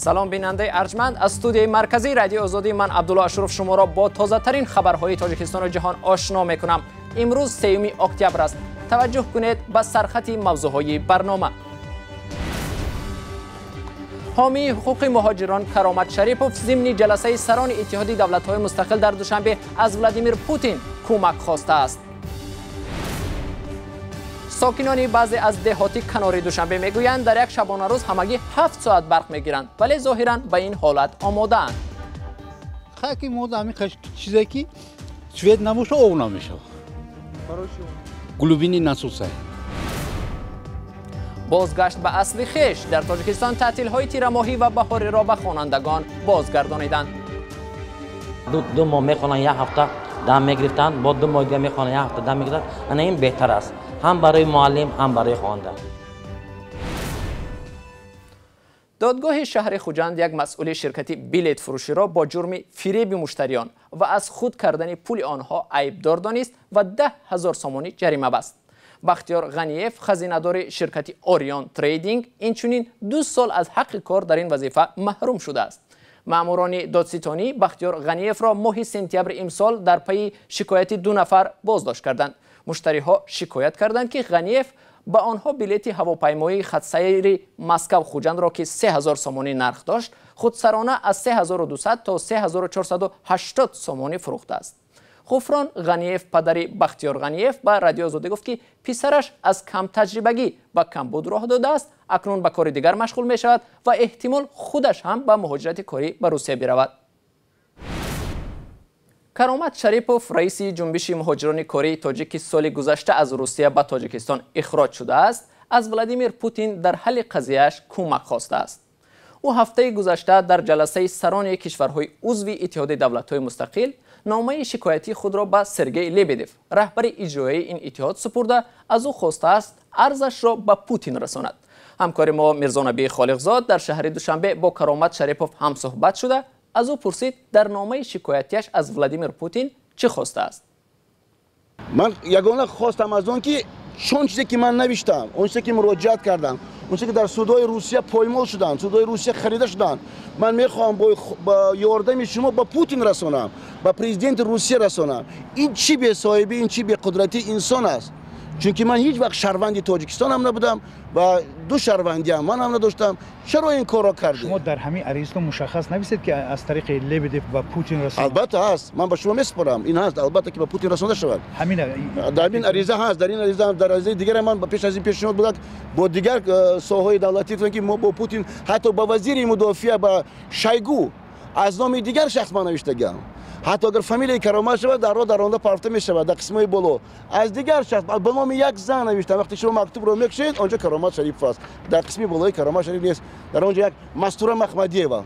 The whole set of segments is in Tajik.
Салом, бинандаи арҷманд. Аз студияи марказии Радиои Озодӣ ман Абдулло Ашуров шуморо бо тозатарин хабарҳои Тоҷикистону ҷаҳон ошно мекунам. Имрӯз 3 октябр аст. Таваҷҷӯҳ кунед ба сархати мавзӯъҳои барнома. Ҳомии ҳуқуқи муҳоҷирон Каромат Шарипов зимни ҷаласаи сарони Иттиҳоди давлатҳои мустақил дар Душанбе аз Владимир Путин кӯмак хостааст. Сокинони баъзе аз деҳоти канори Душанбе мегӯянд, дар як шабонарӯз ҳамагӣ 7 соат барқ мегиранд, вале зоҳиран ба ин ҳолат омодаанд. Хаки мо ҳамин чизе ки свет набоша, об намешавад. Глубини насоса. Бозгашт ба асли хеш. Дар Тоҷикистон таътилҳои тирамоҳӣ ва баҳориро ба хонандагон бозгардониданд. 2 моҳ мехонанд, як ҳафта дам мегирифтанд, бо 2 моҳ дига мехонанд, як ҳафта дам мегирифтанд. Ана ин беҳтар аст ҳам барои муаллим, ҳам барои хонанда. Додгоҳи шаҳри Хуҷанд як масъули ширкати билетфурӯширо бо ҷурми фиреби муштариён ва аз худ кардани пули онҳо айбдор донист ва 10 000 сомонӣ ҷарима баст. Бахтиёр Ғаниев, хазинадори ширкати Орион Трейдинг, инчунин 2 сол аз ҳаққи кор дар ин вазифа маҳрум шудааст. Маъмурони додситонӣ Бахтиёр Ғаниевро моҳи сентябри имсол дар пайи шикояти 2 нафар боздошт карданд. Муштариҳо шикоят карданд, ки Ғаниев ба онҳо билети ҳавопаймоии хатсайри Москав Хуҷандро, ки 3000 сомонӣ нарх дошт, худсарона аз 3200 то 3480 сомонӣ фурӯхтааст. Ғуфрон Ғаниев, падари Бахтиёр Ғаниев, ба Радиои Озодӣ гуфт, ки писараш аз камтаҷрибагӣ ба камбуд роҳ додааст, акнун ба кори дигар машғул мешавад ва эҳтимол худаш ҳам ба муҳоҷирати корӣ ба Русия биравад. Каромат Шарипов, раиси ҷунбиши муҳоҷирони кории тоҷик, ки соли гузашта аз Русия ба Тоҷикистон ихроҷ шудааст, аз Владимир Путин дар ҳалли қазияаш кӯмак хостааст. Ӯ ҳафтаи гузашта дар ҷаласаи сарони кишварҳои узви Иттиҳоди давлатҳои мустақил номаи шикоятии худро ба Сергей Лебедев, раҳбари иҷроияи ин иттиҳод, супурда, аз ӯ хостааст арзашро ба Путин расонад. Ҳамкори мо Мирзонаби Холиқзод дар шаҳри Душанбе бо Каромат Шарипов ҳамсӯҳбат шуда, аз ӯ пурсид, дар номаи шикоятияш аз Владимир Путин чӣ хостааст. Ман ягона хостам аз он ки чун чизе ки ман навиштам, он чизе ки муроҷиат кардам, он чизе ки дар судҳои Русия поймол шуданд, судҳои Русия харида шуданд, ман мехоҳам бо ёрдами шумо ба Путин расонам, ба президенти Русия расонам. Ин чӣ бесоҳибӣ, ин чӣ беқудратии инсон аст? Чунки ман ҳеҷ вақт шаҳрванди Тоҷикистон ҳам набудам ва 2 шаҳрвандиам ман ҳам надоштам. Чаро ин корро кардед? Шумо дар ҳамин аризатон мушаххас нависед, ки аз тариқи Лебедев ба Путин расонад? Албатта ҳаст, ман ба шумо месупорам, ин ҳаст, албатта ки ба Путин расонда шавад. Дар ин ариза ҳаст, дар ин ариза, дар аризаи дигар ман пеш аз ин пешниҳод будам бо дигар соҳаҳои давлатӣ, ки мо бо Путин, ҳатто ба вазири мудофиа, ба Шойгу аз номи дигар шахс ман навиштагиам. Ҳатто агар фамилияи Каромат шавад, дар роҳ дар онда парфта мешавад, дар қисмҳои боло. Аз дигар шахс ба номи як зан навиштам. Вақте шумо мактубро мекушед, онҷо Каромат Шарипов аст. Дар қисми болои Каромат Шариф нест. Дар онҷо як Мастура Махмадиева.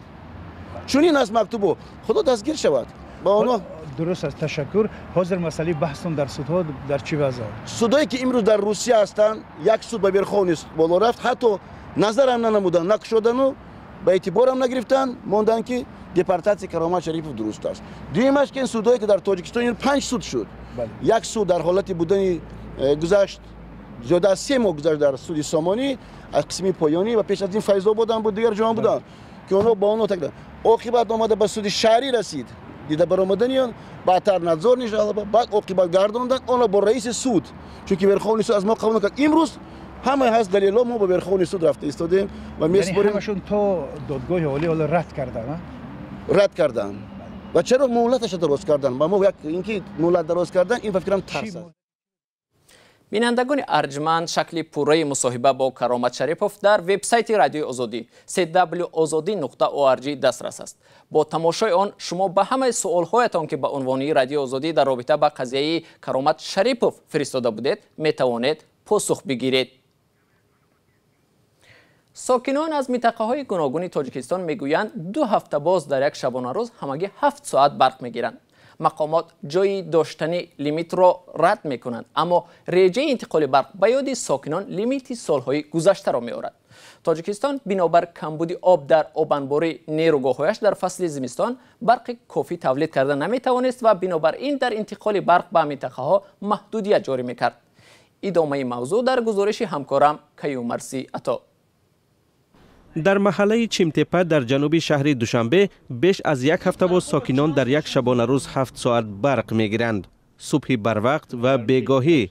Чунин аст мактубу. Худо дастгир шавад. Ба онҳо дуруст аст, ташаккур. Ҳозир масъалаи баҳстон дар судҳо дар чӣ вазъ? Судҳое ки имрӯз дар Русия ҳастанд, як суд ба Верховный боло рафт, ҳатто назарам нанамуданд, накушодану ба эътиборам нагирифтанд, монданд ки депортатсияи Каромат Шарипов дуруст аст. Дуюмаш ки ин судҳое ки дар Тоҷикистон, ин 5 суд шуд. Як суд дар ҳолати будани гузашт, зиёда аз 3 моҳ гузашт дар суди Сомонӣ аз қисми поёнӣ ва пеш аз ин Файзободам буд, дигар ҷоам буданд, ки онҳо ба онҳо такда. Оқибат омада ба суди шаҳрӣ расид, дида баромадани он, баъдтар надзор нишалба, баъд оқибат гардонданд онро бо раиси суд, чунки Верховный суд аз мо қабул накард. Имрӯз ҳамаи ҳаст далелҳо, мо ба Верховный суд рафта истодем ва месупорем. Ҳамашон то додгоҳи олӣ ҳоло рад карданд, рад карданд. Ва чаро муҳлаташро дароз карданд? Ба мо як ин ки муҳлат дароз кардан, ин ба фикрам тарс аст. Бинандагони арҷманд, шакли пурраи мусоҳиба бо Каромат Шарипов дар вебсайти Радиои Озодӣ cwozodi.org дастрас аст. Бо тамошои он шумо ба ҳамаи суолҳоятон, ки ба унвони Радиои Озодӣ дар робита ба қазияи Каромат Шарипов фиристода будед, метавонед посух бигиред. Сокинон аз минтақаҳои гуногуни Тоҷикистон мегӯянд, 2 ҳафта боз дар як шабонарӯз ҳамагӣ 7 соат барқ мегиранд. Мақомот ҷои доштани лимитро рад мекунанд, аммо реҷаи интиқоли барқ ба ёди сокинон лимити солҳои гузаштаро меорад. Тоҷикистон бинобар камбуди об дар обанбори нерӯгоҳҳояш дар фасли зимистон барқи кофӣ тавлид карда наметавонист ва бинобар ин дар интиқоли барқ ба минтақаҳо маҳдудият ҷорӣ мекард. Идомаи мавзӯъ дар гузориши ҳамкорам Каюмарси Ато. Дар маҳаллаи Чимтепа дар ҷануби шаҳри Душанбе беш аз як ҳафта боз сокинон дар як шабонарӯз 7 соат барқ мегиранд. Субҳи барвақт ва бегоҳӣ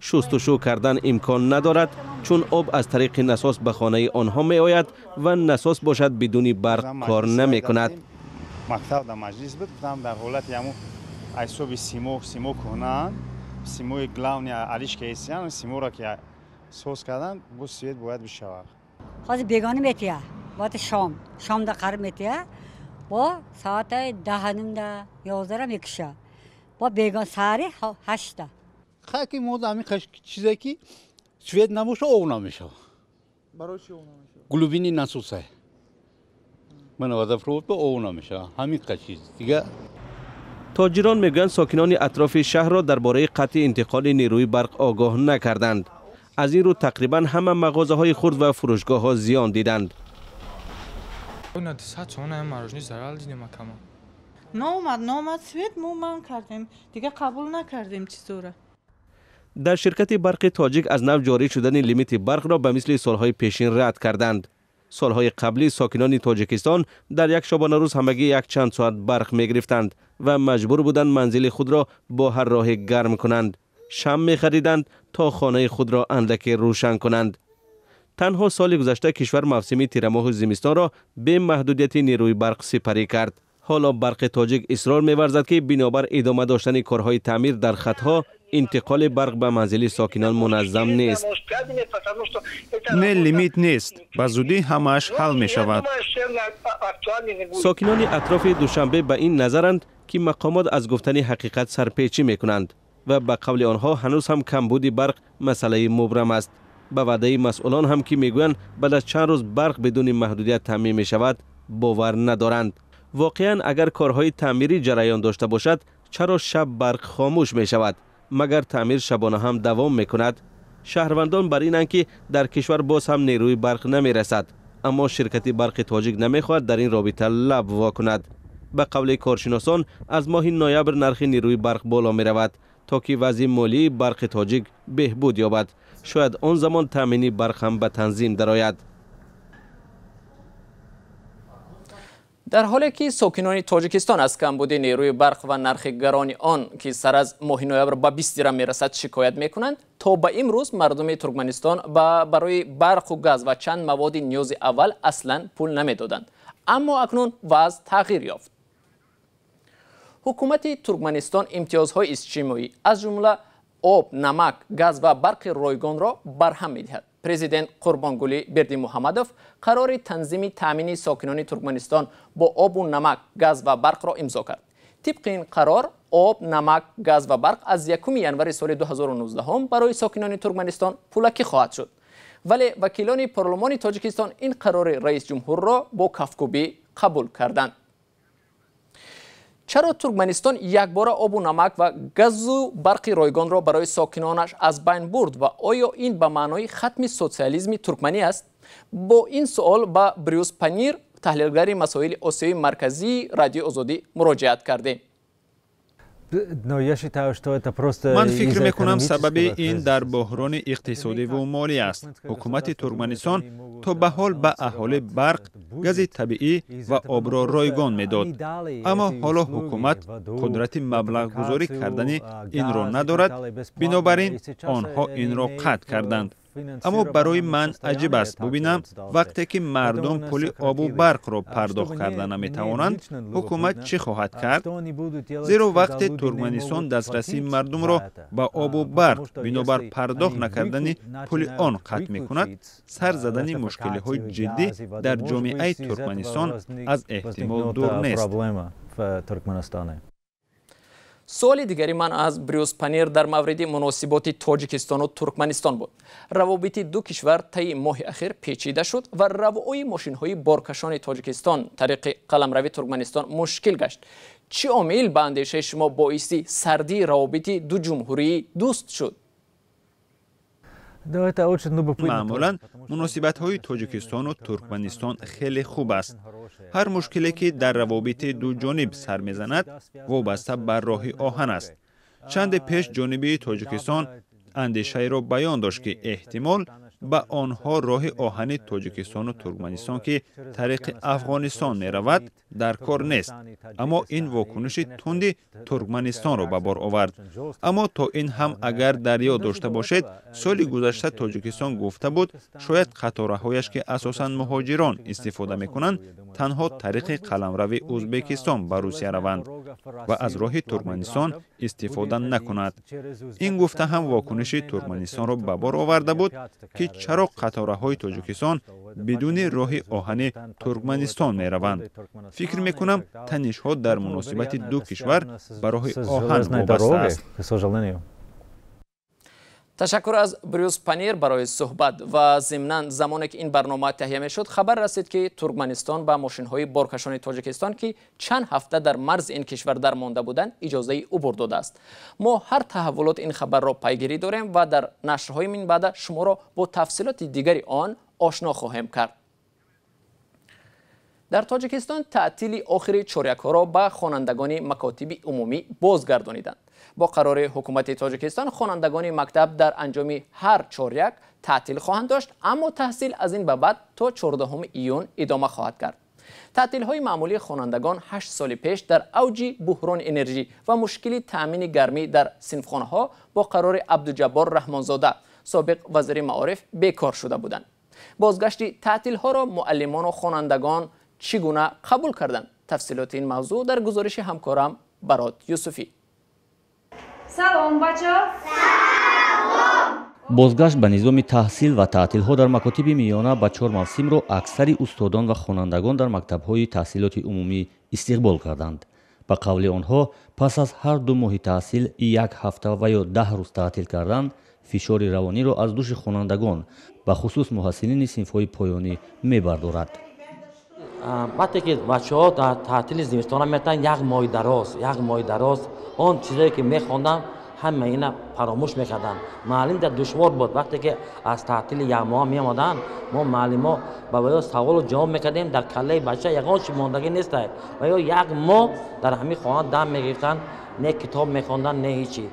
шустушӯ кардан имкон надорад, чун об аз тариқи насос ба хонаи онҳо меояд ва насос бошад бидуни барқ кор намекунад. Мактаб дар маҷлис буд, гуфтам дар ҳолати ҳамун ҳисоби симо, симо кӯҳнаанд, симои главный алишка эсиян, симоро ки соз кардан, боз свет бояд бишавад. Ҳозир бегонӣ метия, бояд шом, шомда қариб метия, бо соати 10:30, 11 мекуша. Бо бегон саҳари 8. Хаки мо ҳамин чизе ки свет набоша, об намешавад. Барои чӣ об намешавад? Глубини насоса. Мана водопровод ба об намешавад. Ҳамин чиз. Дига тоҷирон мегӯянд сокинони атрофи шаҳрро дар бораи қатъи интиқоли нерӯи барқ огоҳ накарданд. Аз ин рӯ тақрибан ҳама мағозаҳои хурд ва фурӯшгоҳҳо зиён диданд. Наомад свет, мо манъ кардем, дига қабул накардем чизора. Дар ширкати барқи тоҷик аз нав ҷорӣ шудани лимити барқро ба мисли солҳои пешин рад карданд. Солҳои қаблӣ сокинони Тоҷикистон дар як шабонарӯз ҳамагӣ якчанд соат барқ мегирифтанд ва маҷбур буданд манзили худро бо ҳар роҳе гарм кунанд. Шам мехариданд то хонаи худро андаке рӯшан кунанд. Танҳо соли гузашта кишвар мавсими тирамоҳу зимистонро бе маҳдудияти нерӯи барқ сипарӣ кард. Ҳоло барқи тоҷик исрор меварзад, ки бинобар идома доштани корҳои таъмир дар хатҳо интиқоли барқ ба манзили сокинон муназзам нест. Не, лимит нест, ба зудӣ ҳамааш ҳал мешавад. Сокинони атрофи Душанбе ба ин назаранд, ки мақомот аз гуфтани ҳақиқат сарпечӣ мекунанд ва ба қавли онҳо ҳанӯз ҳам камбуди барқ масъалаи мубрам аст. Ба ваъдаи масъулон ҳам, ки мегӯянд баъд аз чанд рӯз барқ бидуни маҳдудият таъмин мешавад, бовар надоранд. Воқеан агар корҳои таъмирӣ ҷараён дошта бошад, чаро шаб барқ хомӯш мешавад? Магар таъмир шабона ҳам давом мекунад? Шаҳрвандон бар инанд, ки дар кишвар боз ҳам нерӯи барқ намерасад, аммо ширкати барқи тоҷик намехоҳад дар ин робита лаб во кунад. Ба қавли коршиносон, аз моҳи ноябр нархи нерӯи барқ боло меравад, то ки вазъи молии барқи тоҷик беҳбуд ёбад. Шояд он замон таъмини барқ ҳам ба танзим дарояд. Дар ҳоле ки сокинони Тоҷикистон аз камбуди нерӯи барқ ва нархи гарони он, ки сар аз моҳи ноябр ба 20 дирам мерасад, шикоят мекунанд, то ба имрӯз мардуми Туркманистон барои барқу газ ва чанд маводи ниёзи аввал аслан пул намедоданд. Аммо акнун вазъ тағйир ёфт. Ҳукумати Туркманистон имтиёзҳои иҷтимоӣ аз ҷумла об, намак, газ ва барқи ройгонро барҳам медиҳад. Президент Қурбонгулӣ Бердимуҳаммадов қарори танзими таъмини сокинони Туркманистон бо обу намак, газ ва барқро имзо кард. Тибқи ин қарор, об, намак, газ ва барқ аз 1 январи соли 2019 барои сокинони Туркманистон пулакӣ хоҳад шуд. Вале вакилони парлумони Тоҷикистон ин қарори раисҷумҳурро бо кафкӯбӣ қабул карданд. Чаро Туркманистон якбора обу намак ва газу барқи ройгонро барои сокинонаш аз байн бурд ва оё ин ба маънои хатми социализми туркманӣ аст? Бо ин суол ба Брюс Панир, таҳлилгари масоили Осиёи Марказии Радиои Озодӣ муроҷиат кардем. Ман фикр мекунам, сабаби ин дар буҳрони иқтисодиву молӣ аст. Ҳукумати Туркманистон то ба ҳол ба аҳолӣ барқ, гази табиӣ ва обро ройгон медод. Аммо ҳоло ҳукумат қудрати маблағгузорӣ кардани инро надорад, бинобар ин онҳо инро қатъ карданд. Аммо барои ман аҷиб аст бубинам, вақте ки мардум пули обу барқро пардохт карда наметавонанд, ҳукумат чӣ хоҳад кард? Зеро вақте Туркманистон дастрасии мардумро ба обу барқ бинобар пардохт накардани пули он қатъ мекунад, сар задани мушкилиҳои ҷиддӣ дар ҷомеаи Туркманистон аз эҳтимол дур нест. Суоли дигари ман аз Брюс Панир дар мавриди муносиботи Тоҷикистону Туркманистон буд. Равобити ду кишвар таи моҳи ахир печида шуд ва равои мошинҳои боркашони Тоҷикистон тариқи қаламрави Туркманистон мушкил гашт. Чӣ омил ба андешаи шумо боиси сардии равобити ду ҷумҳурии дӯст шуд? Маъмулан муносибатҳои Тоҷикистону Туркманистон хеле хуб аст. Ҳар мушкиле ки дар равобити ду ҷониб сар мезанад, вобаста ба роҳи оҳан аст. Чанде пеш ҷониби Тоҷикистон андешаеро баён дошт, ки эҳтимол Ба онҳо роҳи оҳани Тоҷикистону Туркманистон, ки тариқи Афғонистон меравад, дар кор нест. Аммо ин вокуниши тунди Туркманистонро ба бор овард. Аммо то ин ҳам агар дар ёд дошта бошед, соли гузашта Тоҷикистон гуфта буд, шояд қатораҳояш, ки асосан муҳоҷирон истифода мекунанд, танҳо тариқи қаламрави Ӯзбекистон ба Русия раванд ва аз роҳи Туркманистон истифода накунад. Ин гуфта ҳам вокуниши Туркманистонро ба бор оварда буд, ки чаро қатораҳои Тоҷикистон бидуни роҳи оҳани Туркманистон мераванд. Фикр мекунам, танишҳо дар муносибати ду кишвар ба роҳи оҳан вобаста аст. Ташаккур аз Брюс Панир барои суҳбат. Ва зимнан, замоне ки ин барнома таҳия мешуд, хабар расид, ки Туркманистон ба мошинҳои боркашони Тоҷикистон, ки чанд ҳафта дар марзи ин кишвар дармонда буданд, иҷозаи убур додааст. Мо ҳар таҳаввулоти ин хабарро пайгирӣ дорем ва дар нашрҳои минбаъда шуморо бо тафсилоти дигари он ошно хоҳем кард. Дар Тоҷикистон таътили охири чорякҳоро ба хонандагони макотиби умумӣ бозгардониданд. Бо қарори ҳукумати Тоҷикистон, хонандагони мактаб дар анҷоми ҳар чоряк таътил хоҳанд дошт, аммо таҳсил аз ин ба баъд то 14 июн идома хоҳад кард. Таътилҳои маъмулии хонандагон 8 соли пеш дар авҷи буҳрони энержӣ ва мушкили таъмини гармӣ дар синфхонаҳо бо қарори Абдуҷаббор Раҳмонзода, собиқ вазири маориф, бекор шуда буданд. Бозгашти таътилҳоро муаллимону хонандагон чӣ гуна қабул карданд? Тафсилоти ин мавзӯъ дар гузориши ҳамкорам Барот Юсуфӣ. Салом, бачо! Бозгашт ба низоми таҳсил ва таътилҳо дар макотиби миёна ба чор мавсимро аксари устодон ва хонандагон дар мактабҳои таҳсилоти умумӣ истиқбол карданд. Ба қавли онҳо, пас аз ҳар 2 моҳи таҳсил як ҳафта ва ё 10 рӯз таътил кардан фишори равониро аз дӯши хонандагон, бахусус муҳассилини синфҳои поёнӣ, мебардорад. Вақте ки бачаҳо дар таътили зимистона метавонанд як моҳи дароз, як моҳи дароз он чизое ки мехонданд, ҳама ина фаромӯш мекарданд. Муаллим дар душвор буд. Вақте ки аз таътили якмоҳа меомаданд, мо муаллимо ба ё саволу ҷавоб мекардем, дар каллаи бача ягон чи мондагӣ нестай ва ё як моҳ дар ҳамин хона дам мегирифтанд, не китоб мехонданд, не ҳечи.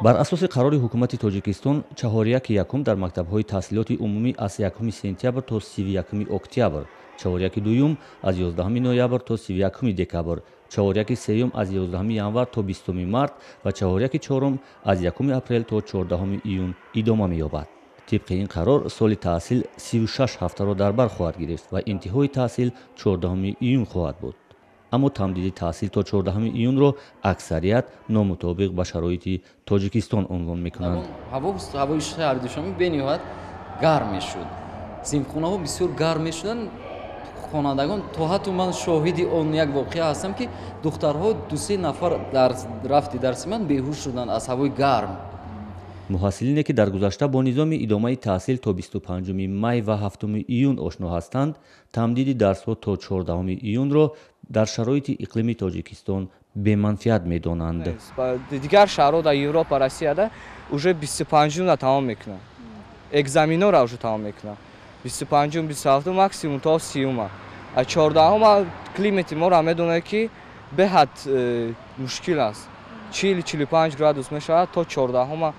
Бар асоси қарори ҳукумати Тоҷикистон, чаҳоряки якум дар мактабҳои таҳсилоти умумӣ аз 1 сентябр то 31 октябр, чаҳоряки дуюм аз 11 ноябр то 31 декабр, чаҳоряки сеюм аз 11 январ то 20 март ва чаҳоряки чорум аз 1 апрел то 14 июн идома меёбад. Тибқи ин қарор, соли таҳсил 36 ҳафтаро дар бар хоҳад гирифт ва интиҳои таҳсил 14 июн хоҳад буд. Аммо тамдиди таҳсил то 14 июнро аксарият номутобиқ ба шароити Тоҷикистон унвон мекунанд. Ҳавои шаҳри Душанбе бениҳоят гарм мешуд, синфхонаҳо бисёр гарм мешуданд. Хонандагон, то ҳатто ман шоҳиди он як воқеа ҳастам, ки духтарҳо, дусе нафар дар рафти дарси ман беҳуш шуданд аз ҳавои гарм. Муҳассилине, ки дар гузашта бо низоми идомаи таҳсил то 25 май ва 7 июн ошно ҳастанд, тамдиди дарсҳо то 14 июнро дар шароити иқлими Тоҷикистон беманфиат медонанд. Дигар шаҳрҳо дар Европа, Россияда уже 25-умда тамом мекунанд, экзаменора уже тамом мекунанд 25-ум, 27-ум, максимум то 30-ума. А 14-ума климати моро медонед, ки беҳад мушкил аст, 40, 45 градус мешавад. То 14-ума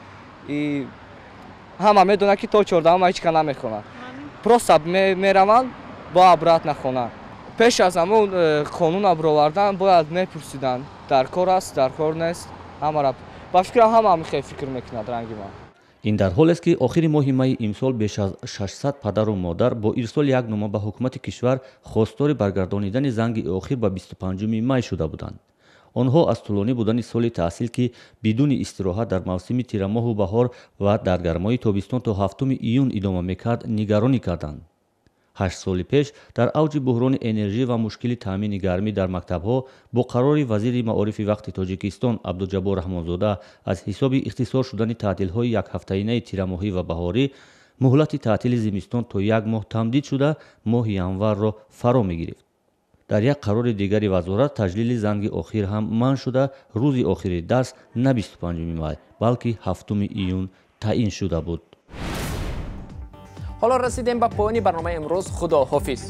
и ҳама медонад, ки то 14-ума ҳеч ка намехонад, просто мераванд бо обратно хона. Пеш аз ҳамон қонун баровардан бояд мепурсиданд, дар кор аст, дар кор нест. Ҳамара, ба фикрам, ҳама мехе фикр мекунад ранги ман. Ин дар ҳолест, ки охири моҳи майи имсол беш аз 600 падару модар бо ирсоли як нома ба ҳукумати кишвар хостори баргардонидани занги охир ба 25 май шуда буданд. Онҳо аз тӯлонӣ будани соли таҳсил, ки бидуни истироҳат дар мавсими тирамоҳу баҳор ва дар гармои тобистон то 7 июн идома мекард, нигаронӣ карданд. 8 соли пеш дар авҷи буҳрони энержӣ ва мушкили таъмини гармӣ дар мактабҳо бо қарори вазири маорифи вақти Тоҷикистон Абдуҷаббор Раҳмонзода аз ҳисоби ихтисор шудани таътилҳои якҳафтаинаи тирамоҳӣ ва баҳорӣ муҳлати таътили зимистон то як моҳ тамдид шуда, моҳи январро фаро мегирифт. Дар як қарори дигари вазорат таҷлили занги охир ҳам манъ шуда, рӯзи охири дарс на 25 май, балки 7 июн таъин шуда буд. Ҳоло расидем ба поёни барномаи имрӯз. Худо ҳофиз.